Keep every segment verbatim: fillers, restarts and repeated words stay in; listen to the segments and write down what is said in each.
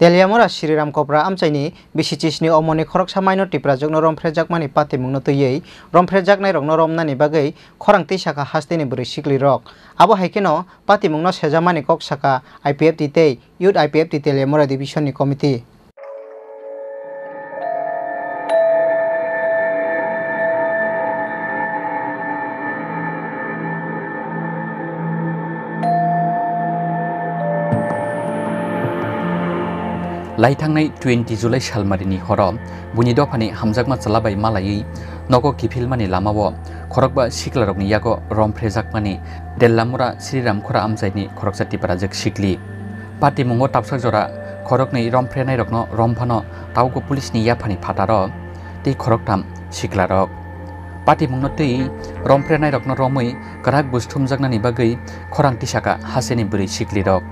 Teliamura Sriram Kopra amchaini bisi chisni omoni khoroksa minor Tiprajwkno romphrejakmani patimungno twiwi romphrejaknairokno romnani bagwi khorang twi sakha hasteni bwrwi siklirok. Abo hai kheno patimungno sejakmani kok sakha I P F T tei Youth I P F T Teliamura Division ni Committee. Laithangnai twenty July salmarini horo buini dophani hamjakma chwla bai malaiwi nogo kiphilmani lamao khorokba siklarokni yago romphrejakmani Dellamura Sriram Khora amchaini khoroksa Tiprajwk sikli. Patimungo tapsak jora khoroknwi romphrenairokno romphano taugo police ni yaphani phataro tei khoroktham siklarok. Patimungno twi romphrenairokno romwi kwrak buj thumjaknani bagwi khorang tisaka hasteni bwrwi siklirok.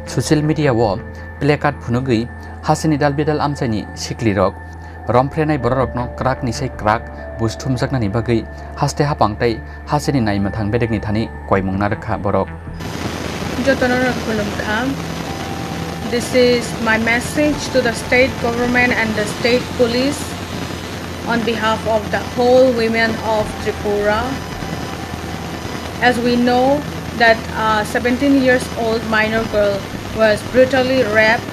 Social media o placard phunugwi hasteni dal bidal amchaini siklirok romphrenai bororokno kwrakni sai kwrak buj thumjaknani bagwi haste hapang tei hasteni naimwthang bedekni thani koimung narwkha borok. Jotono khulumkha. This is my message to the state government and the state police on behalf of the whole women of Tripura. As we know that a seventeen years old minor girl was brutally raped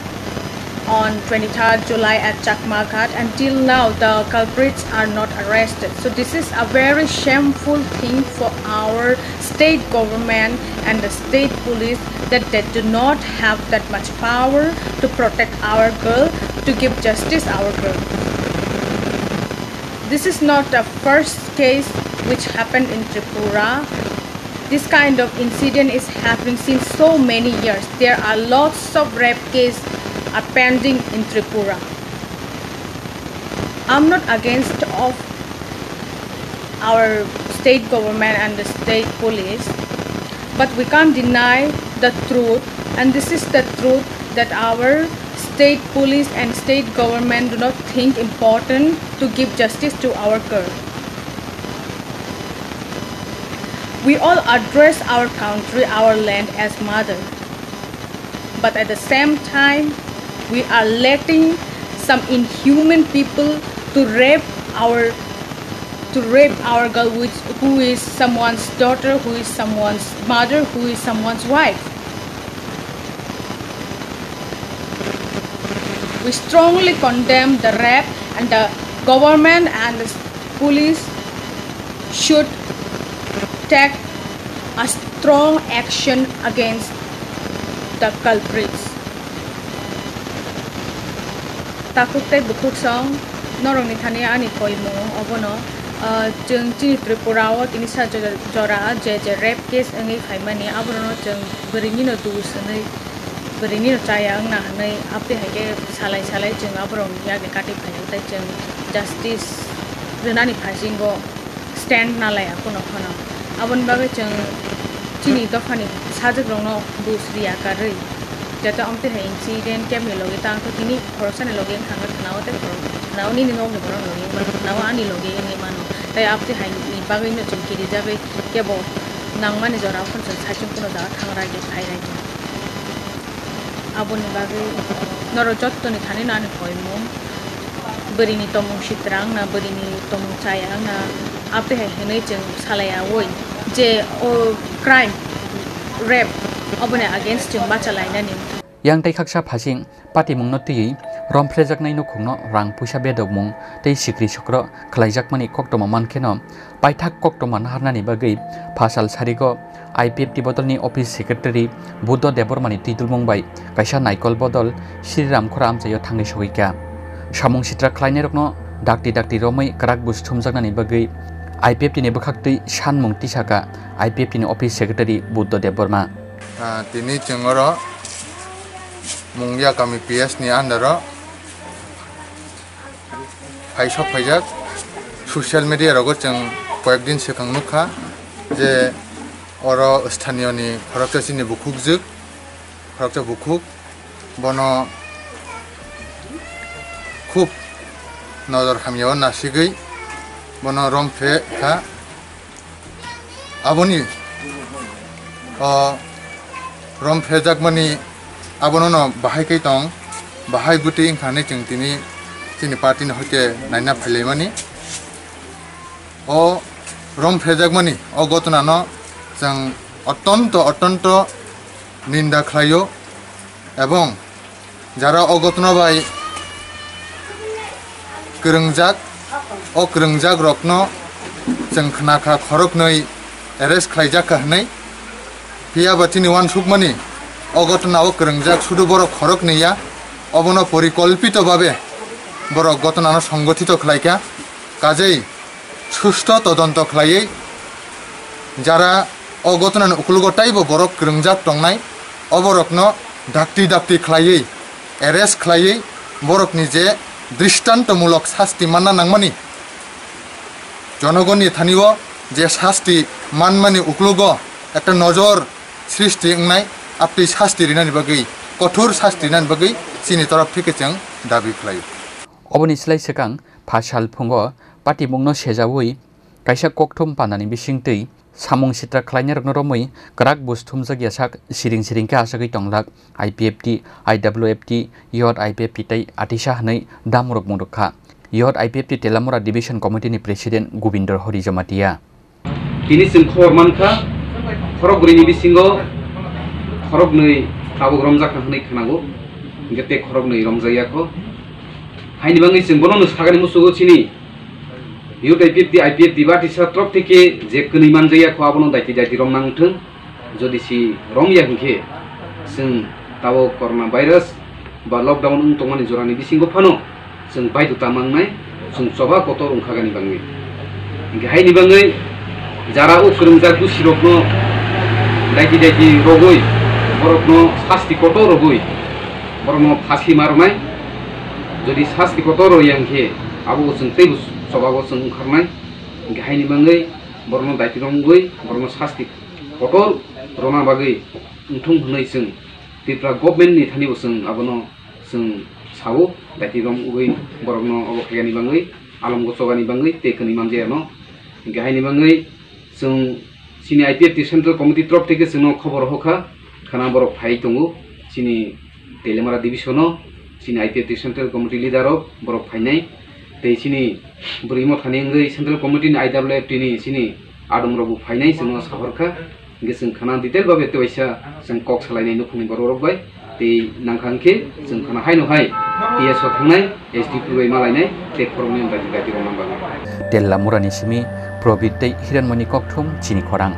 on twenty-third July at Chakma Ghat, and till now the culprits are not arrested. So this is a very shameful thing for our state government and the state police, that they do not have that much power to protect our girl, to give justice our girl. This is not the first case which happened in Tripura. This kind of incident is happening since so many years. There are lots of rape cases are pending in Tripura. I'm not against of our state government and the state police, but we can't deny the truth, and this is the truth that our state police and state government do not think important to give justice to our girl. We all address our country, our land as mother. But at the same time, we are letting some inhuman people to rape our, to rape our girl, which, who is someone's daughter, who is someone's mother, who is someone's wife. We strongly condemn the rape, and the government and the police should take a strong action against the culprits. Takhuk tei bukhuk song norokni thani ani koimung obono, ah, chwng chini Tripura o tini sa jora, jora je je rape case wngwi phaimani, aborokno chwng bwrwini no dus hwnwi, bwrwini no chaya wngna hwnwi, aboni hai khe salai salai chwng aborokni yagwi kati phaio tei chwng justice rwnani phasingo stand nalaiya kuno phano. Aboni bagwi chwng chini dophani sajukrokno dus riya karwi, jate omtwi hai incident kebni logi tang khe tini khoroksani logi wngkha khe khwnao tei khoro-, khwnao nini nokni borok logi wngmano, khwnao ani logi wngwi mano. Tei aboni haini bagwino chwng kirijagwi kebo nangmani jorao phano chwng saichung kuno jaga thangragwi phairagwi. Aboni bagwi norok jottoni thani no ani koimung, bwrwini tongmung sitra wngna, bwrwini tongmung chaya wngna, aboni hai hwnwi chwng salaiyaui je o crime, rape, oboni against chwng bacha lainani. Yang tei khaksa phasing patimungno twiwi romphrejaknai nukhungno rang puisa bedokmung tei sikri sokro khlaijakmani koktwma mankheno, paithak koktwma naharnani bagwi phasal sarigo I P F T bodolni office secretary Buddha Debbarmani twidulmung bai kaisa naikol bodol Sri Ramkhora amchaio thangwi sogwi kha. Samung sitra khlainairokno dakti dakti romwi kwrak buj thumjaknani bagwi I P F T ni bwkhaktwi sanmung tisakha I P F T ni office secretary Buddha Debbarma. Ah, tini chwng oro Mungia kami P S ni under o phai sok phaijak. Social media rogo chwng koyek din swkang nukha je oro sthaniyoni khoroksa chini bukhukjwk, khoroksa bukhuk, bono khub nojor hamya o nasigwi bono romphre kha. Aboni, o, romphrejakmani abono no bahai khe tong. Bahai bwtwi wngkha hinwi chwng tini chini party ni hoite naina phailaimani. O romphrejakmani o gotona no chwng ottonto ottonto ninda khlaio, ebong jara o gotona bai kwrwngjak, o kwrwngjak rokno chwng khna kha khoroknwi arrest khlaijak kha hinwi. Phiya ba chini uansukmani o gotona o kwrwngjak sudu borok khoroknwi ya, obono porikolpito babe borok gotona no songgothito khlai kha. Kajei susto todonto khlaiwi jara o gotona ni ukologo taibo borok kwrwngjak tongnai, oborokno dakti dakti khlaiwi arrest khlaiwi borokni je dristantomulok sasti manna nangmani, jonogonni thanio je sasti manmani ukologo ekta nojor srishti wngnai, aptwi sasti rinani bagwi, kothor sasti rinani bagwi chini torof theke chwng dabi khlaio. Oboni slai swkang pha sal phungo patimungno sejaui kaisa kokthum pandani bisingtwi samung sitra khlainairokno romwi kwrak buj thumjak yasak siring siring khe achagwi tonglak I P F T, I W F T, Youth I P F T tei atisa hwnwi damrok mung rwkha Youth I P F T Telamura Division Committee ni President Gobindor Hori Jamatia. Tini chwng khobor mankha, khorok bwrwini bisingo khoroknwi tabuk romjakha hwnwi khwnago, hwnkhe tei khoroknwi romjakya kho. Haini bagwi chwng bono nwng sakani muchugo chini Youth I P F T, I P F T ba tisa torof theke je kwnwi manjakya kho, abono daiti daiti romna wngthwng. Jodi si romya hwnkhe, chwng tabuk corona virus ba lockdown wng tongmani jorani bisingo phano chwng baidhota mangnai, chwng choba kotor wngkhagani bagwi. Hwnkhe haini bagwi jara o kwrwngjak dusirokno daiti daiti rogwi, borokno sasti kotor rogwi, borokno phasi ma rwnai. Jodi sasti kotor rwya hwnkhe, abo chwng teibo chobabo chwng wngkharnai. Hwnkhe haini bagwi borokno daiti romgwi, borokno sasti kotor rwna bagwi wngthung hwnwi chwng Tripura government ni thani bo chwng abono chwng sao, daiti romgwi borokno obo khaiyani bagwi, alongo chogani bagwi tei kwnwi manjayano. Hwnkhe haini bagwi chwng chini I P F T Central Committee torof theke chwngno khobor hoka, khana borok phai tongo chini Telamura Division o, chini I P F T Central Committee leader rok borok phainai, tei chini bwrwi mothani wngwi Central Committee ni I W F T ni chini adong rok bo phainai, chwngno sahorkha. Hwnkhe chwng khana detail babe tei waisa chwng kok salainai nukhungni borok rok bai, tei nangkha hwnkhe chwng khana haino hai T S o thangnai, S D P bai malainai, tei khoroknwi wng daiti daiti rok nang bagwi. Telamura ni simi Probit tei Hiranmoni kokthum chini khorang.